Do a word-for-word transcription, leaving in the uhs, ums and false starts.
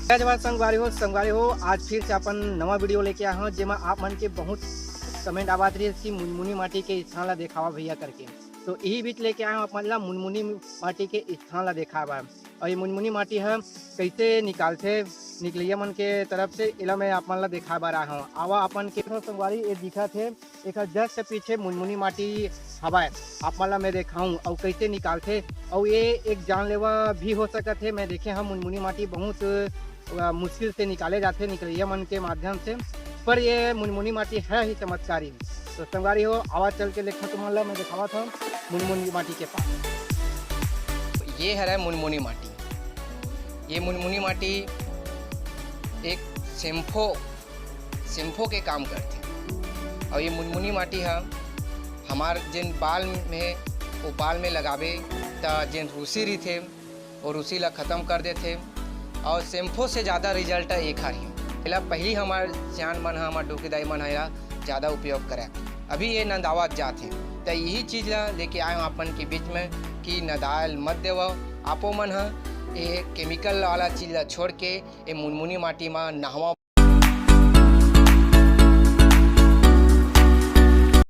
जय जवान संगवारी हो, संगवारी हो, आज फिर से अपन नवा वीडियो लेके आए हूँ, जेमा आप मन के बहुत कमेंट आवाज रही कि मुनमुनी माटी के स्थान ला देखावा भैया करके। तो यही बीच लेके आए हूँ अपन ला मुनमुनी माटी के स्थान ला देखावा। और ये मुनमुनी माटी ह कैसे निकालथे निकलैया मन के तरफ से, एला मैं आप मन ला देखा बर आए हूँ। आवा अपन के संगवारी, ये दिखत हे, एकर जस्ट पीछे मुनमुनी माटी हवय। आप मन ला मैं देखाऊं अउ कैसे निकालथे। अउ ये एक जानलेवा भी हो सकत हे। मैं देखे हूँ मुनमुनी माटी बहुत अ, मुश्किल से निकाले जाथे निकलैया मन के माध्यम से, पर ये मुनमुनी माटी है ही चमत्कारी। तो संगवारी हो, आवा चल के देखा तुमन ला मैं देखावत हूँ मुनमुनी माटी के पास। ये हरे मुनमुनी माटी। ये मुनमुनी माटी एक शैम्फो शैम्फो के काम करथे। और ये मुनमुनी माटी ह हमार जेन बाल में, वो बाल में लगाबे त जेन रूसी रहिथे, वो रूसी ला खत्म कर देथे। और शैम्फो से ज़्यादा रिजल्ट एखर ही। एला पहली हमार सियान मन ह, हमार डोकरी दाई मन ह एला ज़्यादा उपयोग करे। अभी ये नंदावत जात हे, त यही चीज़ ला लेके आए हूँ अपन के बीच में कि नंदायल मत देवव। आपो मन ह ये केमिकल वाला चीज़ ला छोड़ के ये मुनमुनी माटी मा नहावा।